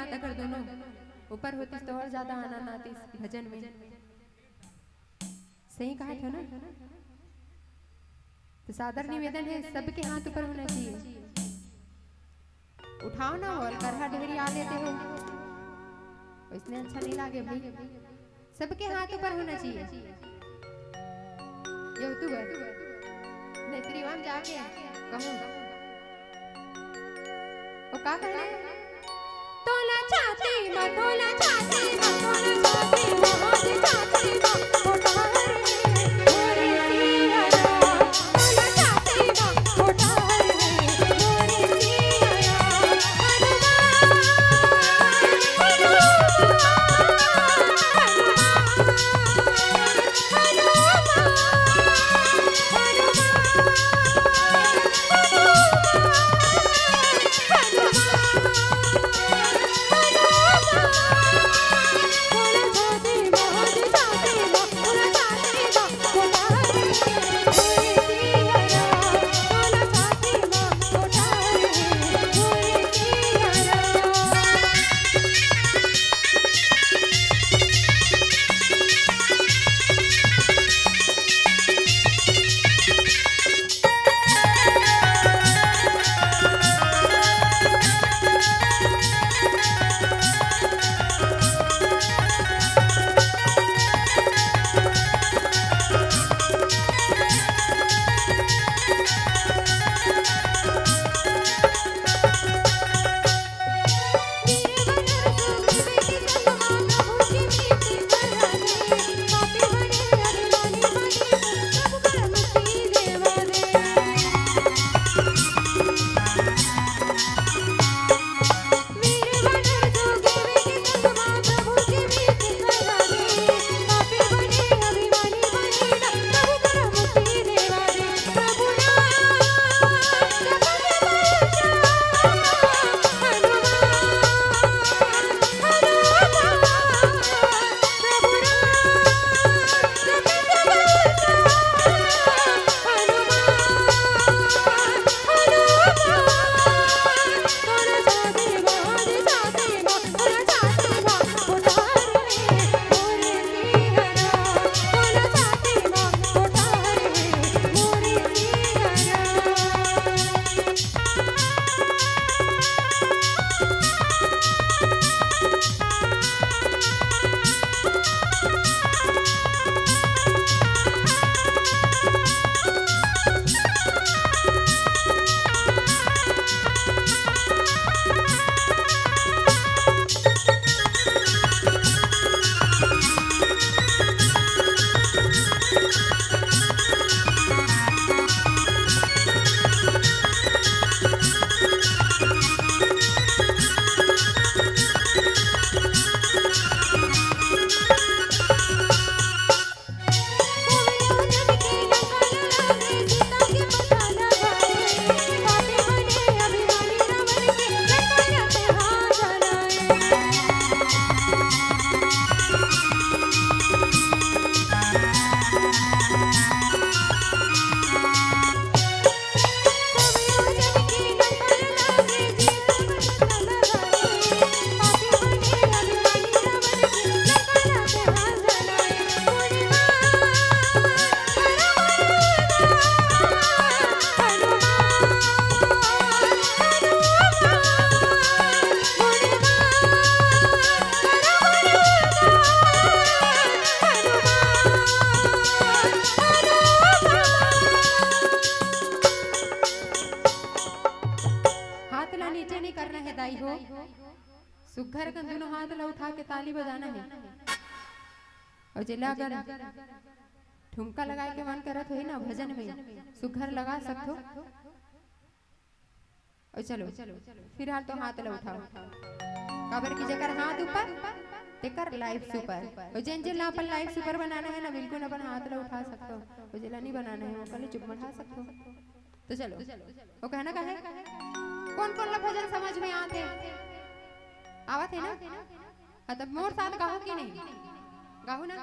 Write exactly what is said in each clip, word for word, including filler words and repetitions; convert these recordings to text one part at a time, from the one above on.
हाथ अगर दोनों ऊपर होतिस तो और ज्यादा आनंद आतिस भजन में। सही कहा था ना? तो सादर निवेदन है, सबके हाथ ऊपर होना चाहिए। उठाओ ना, और करहा ढेरी आ लेते हो, इसने अच्छा नहीं लागे भाई। सबके हाथ ऊपर होना चाहिए। YouTuber नहीं, त्रिवाम जाके कहूँ, वो का कहना है? तोला छाती मा, तोला छाती मा, तोला छाती मा, आज छाती मा, मोटा हर रे, मोरे सिया राम। तोला छाती मा, मोटा हर रे, मोरे सिया राम। हनुमान, हनुमान, हनुमान। हाथ ला नीचे नहीं करना है दाई हो, सुग्घर कन दोनों हाथ ला उठा के ताली बजाना है। और जेला अगर ठुमका लगाए के मन करत होही ना भजन में, सुग्घर लगा सकथो। और चलो, फिलहाल तो हाथ ला उठाओ, काबर कि जेकर हाथ ऊपर तेकर लाइफ सुपर। और जेन जेन ला अपन लाइफ सुपर बनाना है ना, बिल्कुल अपन हाथ ला उठा सकथो। और जेला नहीं बनाना है, वो कल चुप मढ़ा सकथो। तो चलो, वो कहना का है, कौन कौन ला भजन समझ में आते, आवत है ना? हाँ, तब मोर साथ गाहू कि नहीं? गाहू ना।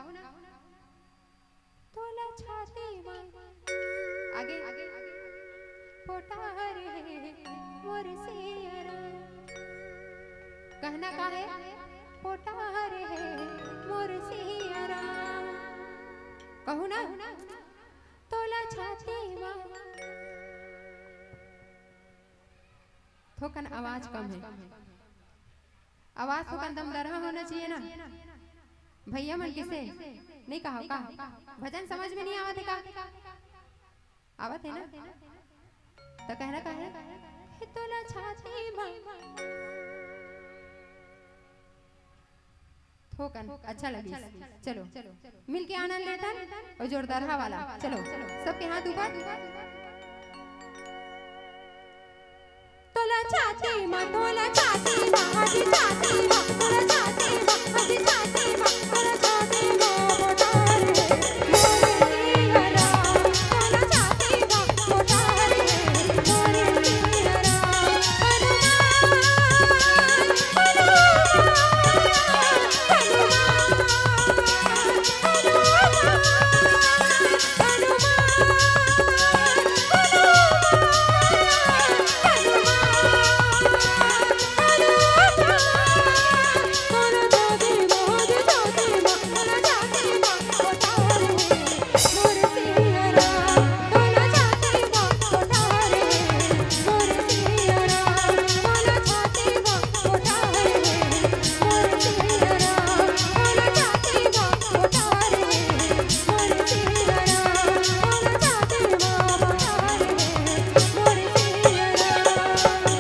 तोला छाती मा आगे, आगे। पोटा रे मोर सिया राम। कहना का हे? पोटार हे मोर सिया राम। कहूं ना, तोला छाती मा। थोकन आवाज कम हे। आवाज थोकन दमदरहा होना चाहिए ना। भैया मन किसे नहीं कहा का? भजन समझ में नहीं आवत हे का? आवत हे ना? त कहना का हे? हे तोला छाती मा। थोकन अच्छा लगिस। चलो, मिलके आनंद लेथन अउ जोरदार हा वाला। चलो, सबके हाथ ऊपर। तोला छाती मा, तोला छाती मा, हाथ छाती